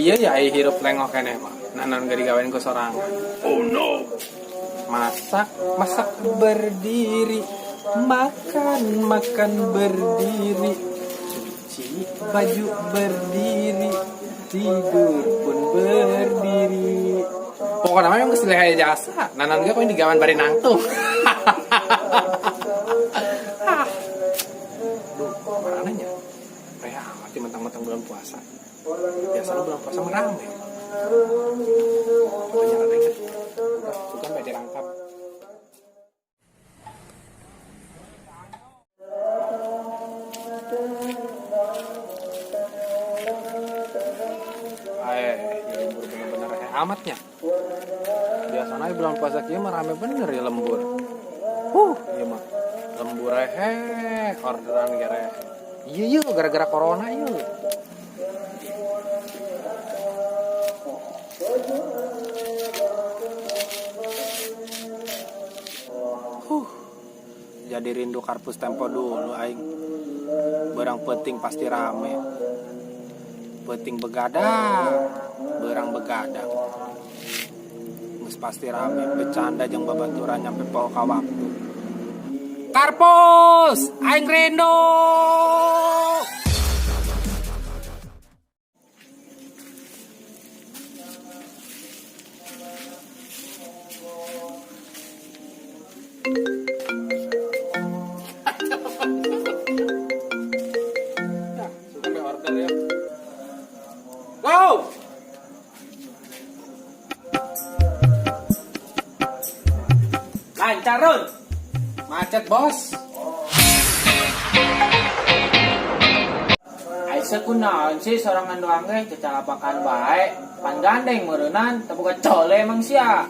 Iya ya, ai hirup lengoh keneh mah. Nanon gak digawean ku sorangan. Oh no. Masak, masak berdiri. Makan, makan berdiri. Cuci baju berdiri. Tidur pun berdiri. Pokoknya mah geus lehay jasa. Nanon ge poin digawean bari nangtung. Ah. Duh, kemana nya? Kayak amat sih mentang-mentang bulan puasa. Biasanya bulan puasa mah rame. Banyak kan? Udah, suka sampai dirangkap. Eh, ya lembur bener-bener amatnya. Biasanya bulan puasa kieu mah rame bener ya lembur. Iya mah. Lembur rehe, orderan ge rehe. Iya iya gara-gara corona iya. Jadi rindu karpus tempo dulu aing. Barang penting pasti rame. Penting begadang, berang begadang. Geus pasti rame, bercanda jeung babaturan nyampe poho ka waktu. Karpus, aing rindu. Ya, suka be order ya. Wow. Lancar, Run. Macet, Bos. Aisyah kunaon sih sorangan doang ge cacalapakan bae. Pan gandeng meureunnan teu boga cole emang sia.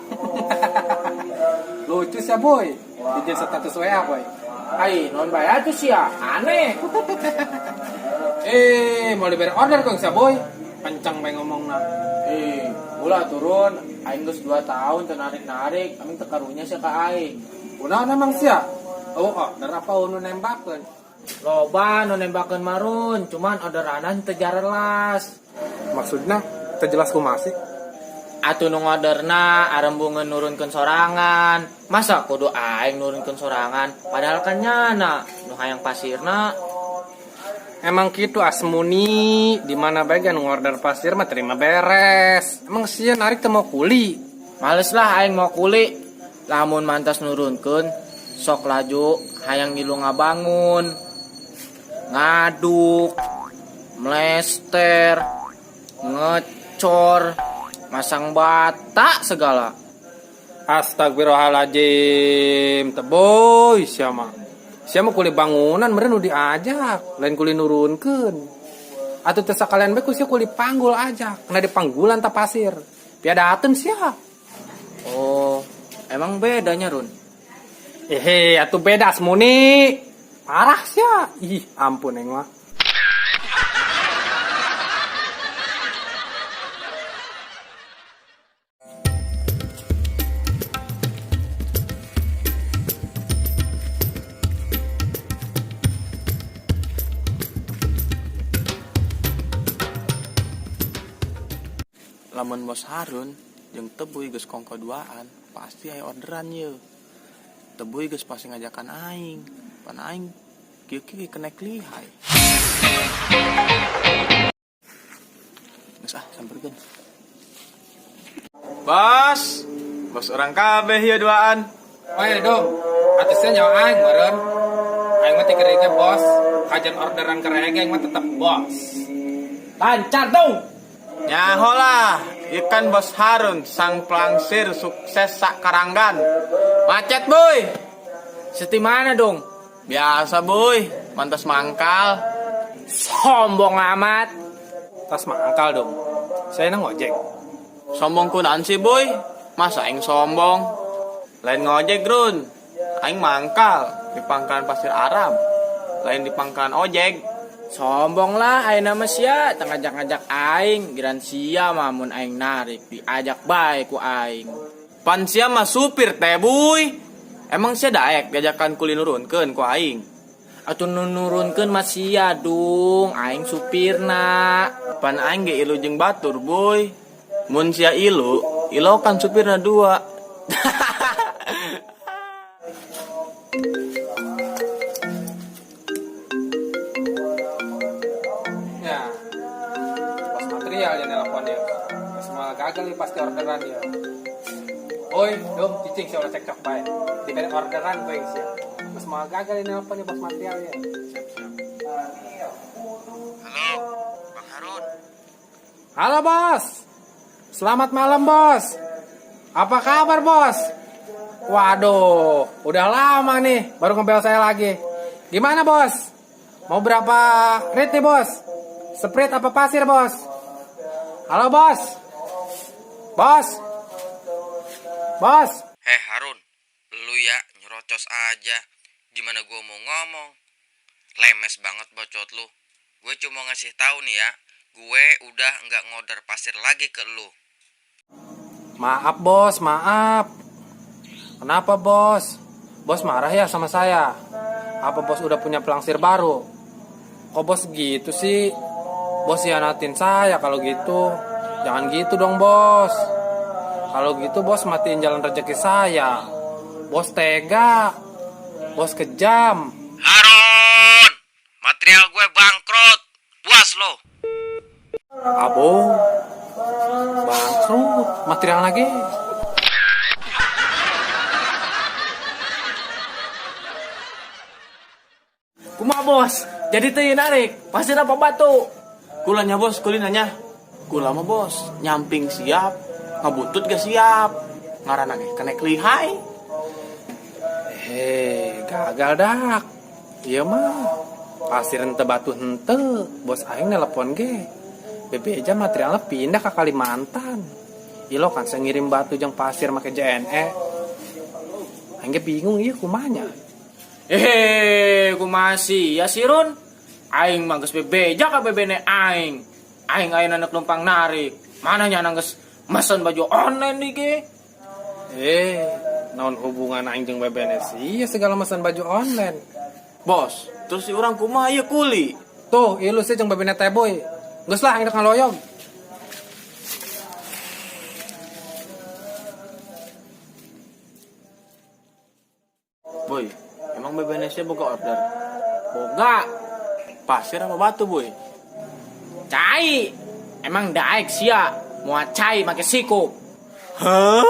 Lucu sih, Boy. Dijieun status WA, Boy. Ai, non bae atuh sia. Aneh. Mau diberi order kok sia, Boy. Kencang bae ngomongna. Eh, ulah turun. Aing geus 2 tahun teu narik-narik, aming teu karunya sia ka aing. Kunaon emang sia? Oh, order apa nu nembakeun? Loba nu nembakeun marun, cuman orderanna teu jarelas. Maksudna teu jelas kumaha sih? Atuh nu ngorderna arembungeun nurunkeun sorangan. Masa kudu aing nurunkeun sorangan? Padahal kan nyana nu hayang pasirna. Emang gitu asmuni, di mana bae nu ngorder pasir mah terima beres. Emang sia narik teu mau kuli. Males lah aing mau kuli. Lamun mantas nurunkeun, sok laju hayang ngilu ngabangun. Ngaduk, mlester, ngecor, masang bata segala. Astagfirullahaladzim, teboy sia mah. Sia mah kuli bangunan meureun nu diajak, lain kuli nurunkeun. Atuh teu sakalian bae ku sia kuli panggul ajak, kena di panggulan ta pasir. Piadateun sia. Oh, emang bedanya Run? Ehe, atuh beda asmuni. Parah sia. Ih, ampun aing mah. Lamun Bos Harun jeung Tebuy geus kongko duaan, pasti aya orderan ye. Tebuy geus pasti ngajakan aing. Pan aing kieu-kieu kenek lihai. Geus ah, samperkeun. Bos, bos orang kabeh ieu duaan. Oye dong, atasnya nyawa aing meureun. Aing mah teu kerege bos, kajian orderan kerege aing mah tetep bos. Lancar dong. Nyaho lah, ieu kan Bos Harun sang pelangsir sukses sak karanggan. Macet boy. Seti mana dong? Biasa boy, mantas mangkal. Sombong amat. Tas mangkal dong. Saya nang ngojek. Sombong kunaon sih boy? Masa aing sombong? Lain ngojek Run. Aing mangkal di pangkalan pasir Arab. Lain di pangkalan ojek. Sombong lah aing nama sia, teu ngajak-ngajak aing, giran sia mah mun aing narik diajak bae ku aing. Pan sia mah supir teh buy. Emang sia daek diajakan kuli nurunkeun ku aing. Atuh nu nurunkeun mah sia dung, aing supirna. Pan aing ge ilu jeung batur, Boy. Mun sia ilu, ilokan supirna dua. Ya, bos material yang nelpon ya. Semua gagal nih pasti orderan ya. Oi, dong, cicing sih udah cekcok bae. Diberi orderan gue yang siap. Semua gagal ini nelpon ya bos material ya. Halo, Bang Harun. Halo bos, selamat malam bos. Apa kabar bos? Waduh, udah lama nih baru ngebel saya lagi. Gimana bos? Mau berapa rit nih bos? Sprite apa pasir bos? Halo bos, bos, bos. Heh Harun, lu ya nyerocos aja. Gimana gua mau ngomong? Lemes banget bacot lu. Gue cuma ngasih tahu nih ya, gue udah nggak ngorder pasir lagi ke lu. Maaf bos, maaf. Kenapa bos? Bos marah ya sama saya? Apa bos udah punya pelangsir baru? Kok bos gitu sih? Bos hianatin saya kalau gitu. Jangan gitu dong bos. Kalau gitu bos matiin jalan rezeki saya. Bos tega. Bos kejam. Harun, material gue bangkrut. Puas lo. Abo. Bangkrut. Material lagi. Kumaha bos? Jadi teu narik, pasir apa batu? Kulanya bos, kulinanya. Kula mah bos, nyamping siap, ngabutut gak siap. Ngaranna ge kenek lihai. Gagal dak. Iya mah. Pasir henteu batu henteu. Bos aing nelpon ge. Bebeja materialnya pindah ke Kalimantan. Ilo kan saya ngirim batu jeung pasir make JNE. Aing ge bingung ieu kumanya. Kumaha sih ya si Run? Aing mah geus bebeja ka bebene aing. Aing ayeuna nek numpang narik. Mana nya geus mesen baju online nih ge. Naon hubungan aing jeung bebene sih? Iya segala mesen baju online. Bos, terus si urang kumaha ieu kuli? Tuh, ieu lu sih jeung bebene teh boy. Geus lah aing rek ngaloyog. Boy, emang bebene sia boga order? Boga. Pasir apa batu, Boy? Cai. Emang daek sia, moal cai make sikup. Hah?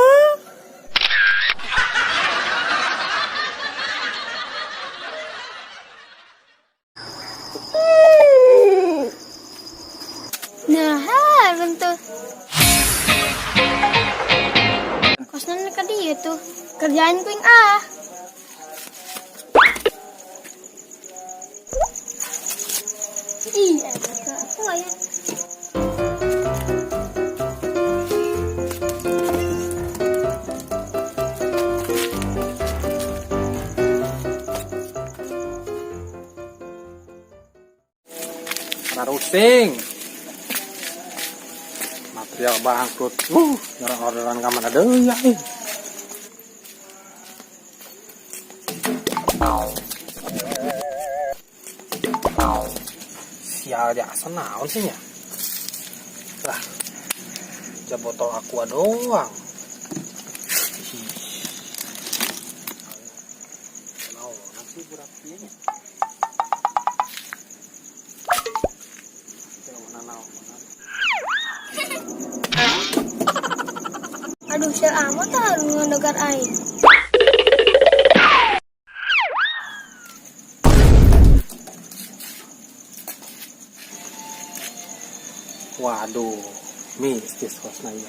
Nah, bentuk. Kosnya ka dia tuh. Kerjaan kuing ah. Iya, apa ya? Rusing. Material bangkrut. Nyerang orderan ka mana deui ya ih. Sial jasa naon sih nya? Lah, ja botol aqua doang. Ih. Naon sih budak ieu nya? Aduh, sial amat harus ngedegar aing. Waduh, mistis kosna ieu.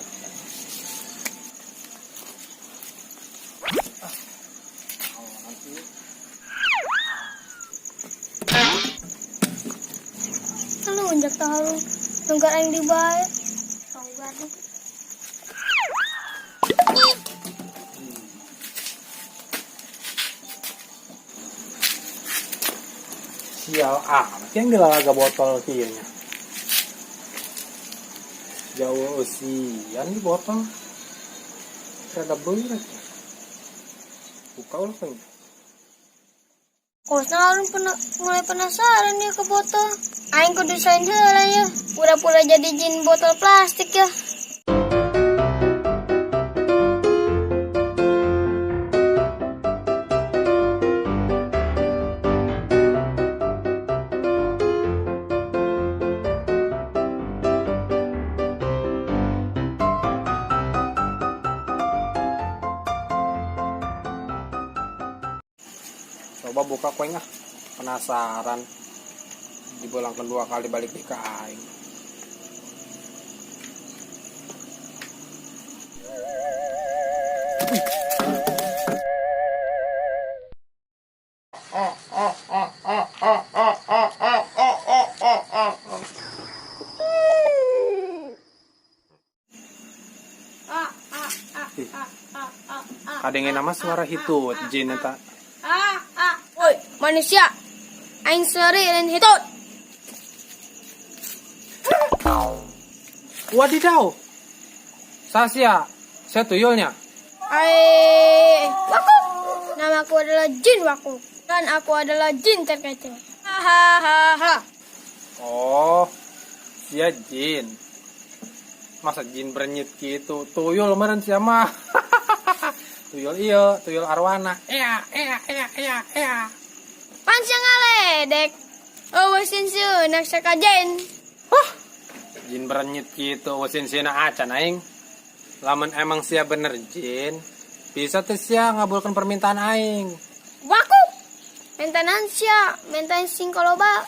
Lu unjak tahu nunggar aing di bae. Tonggar. Sial amat yang dilalaga botol kieu nya. Jauh usian di botol. Rada berat. Buka ulah kayaknya. Kosna Harun mulai penasaran ya ke botol. Aing kudu sain heula ya. Pura-pura jadi jin botol plastik ya. Coba buka ku aing ah. Penasaran. Dibulangkan dua kali balik di ka aing. Kadenge nama suara hitut jin eta. Woi, manusia. Aing seuri lain hitut. Wadidaw. Sasia, saya tuyulnya. Ai, Waku. Namaku adalah Jin Waku dan aku adalah jin terkecil. Hahaha. Oh, sia jin. Masa jin berenyit gitu? Tuyul meren sia mah. Tuyul iya, tuyul arwana. Ea, ea, ea, ea, ea. Pan sia ngaledek. Oh, sin sieu sakajen. Hah, jin berenyit gitu, sin sina acan aing. Lamun emang sia bener jin, bisa tuh sia ngabulkan permintaan aing. Waku. Mentanan sia, mentan sing koloba.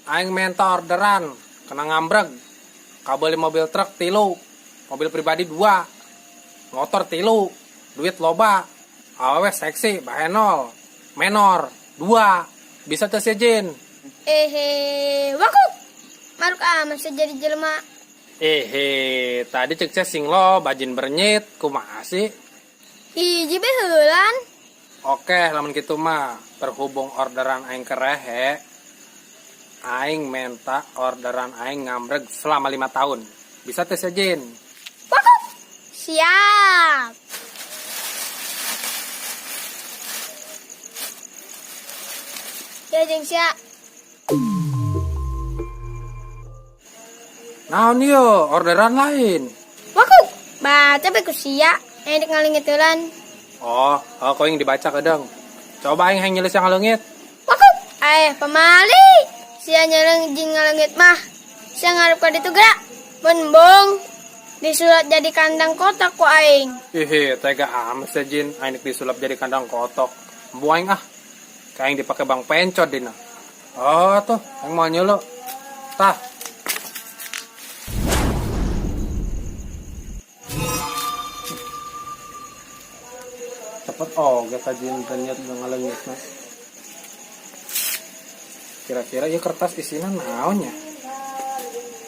Aing menta orderan, kena ngambreg. Kabeli mobil truk 3, mobil pribadi 2, motor 3, duit loba, awewe seksi, bahenol, menor 2, bisa tuh sia jin. Ehe, waku. Maruk amat sia jadi jelema. Ehe, tadi cek sia sing loba jin berenyit, kumaha sih? Hiji be heulan. Oke, lamun kitu mah berhubung orderan aing kerehe, aing menta orderan aing ngambreg selama 5 tahun. Bisa teh sia jin? Waku. Siap. Ya jeung sia. Naon ieu orderan lain? Waku. Baca be ku sia, aing dek ngalingitulan. Oh, oh kau yang dibaca kedeng. Coba aing hayang nyelis yang ngaleungit. Waku. Pamali. Sia nyeleng jeung ngaleungit mah. Sia ngarep ka ditu gerak. Embung. Disulap jadi kandang kotok ku aing. Ih, tega amat sia jin, aing disulap jadi kandang kotok. Embu aing ah. Kayak yang dipakai bang pencot dina. Oh tuh, aing mau nyelo. Tah. Cepet oh, gak jin penyet ngaleungit mah. Kira-kira ya kertas isinya naonnya.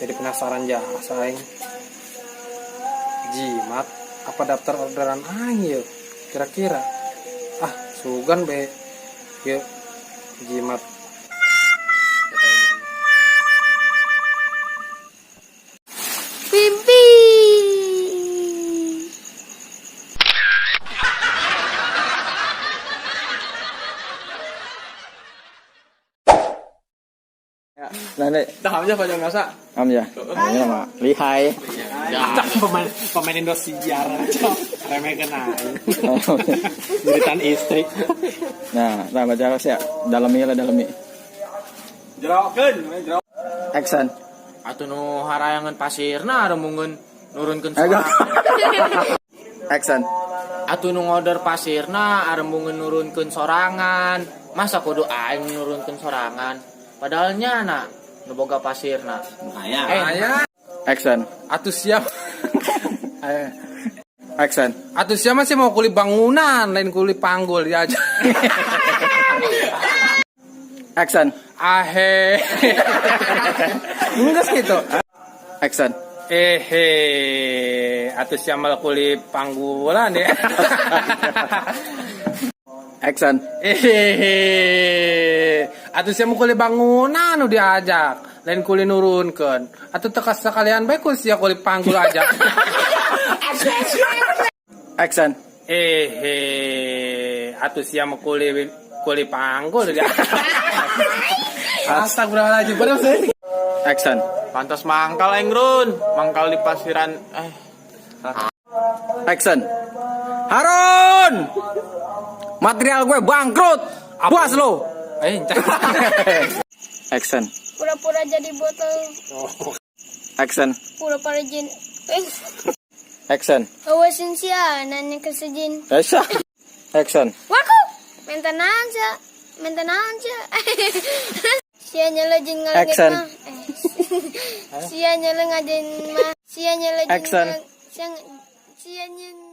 Jadi penasaran jasa aing. Jimat apa daftar orderan aing ya? Kira-kira. Ah, sugan be. Ya jimat. Mimpi. Nanti. Dah aja Pak Jangkasa. Am ya. Ini mah lihai. Ya, pemain Indosiar aja. Remeh aing. Jeritan istri. Nah, nah baca ya. Dalemi lah dalemi. Jerokeun, jero. Action. Atuh nu harayangan pasirna rembungeun nurunkeun Ayo. sorangan. Action. Atuh nu ngorder pasirna arembungeun nurunkeun sorangan. Masa kudu aing nurunkeun sorangan? Padahal nyana nu boga pasirna. Aya. Aya. Action. Atuh siap. Action. Atuh siapa masih mau kuli bangunan, lain kuli panggul ya aja. Action. Ahe. Enggak gitu. Action. Ehe, atuh siapa kuli panggulan ya. Action. Ehehe, atuh siapa kuli bangunan nu diajak, lain kuli nurunkeun. Atuh teu sekalian bae ku sia kuli panggul aja. Action. Ehe, atuh sia mah kuli Kuli panggul dia. Astagfirullahaladzim. Padahal saya Action. Pantas mangkal aing, Run. Mangkal di pasiran Action. Harun! Material gue bangkrut. Puas lo. Action. Pura-pura jadi botol. Action. Pura-pura jin. Action. Awasin sia nanya ke si jin. Action. Action. Waku. Minta naon sia. Minta naon sia. Sia nyele jin ngalengit Action. mah. Sia nyele ngajin mah. Sia nyele jin Action. Sia sia nyele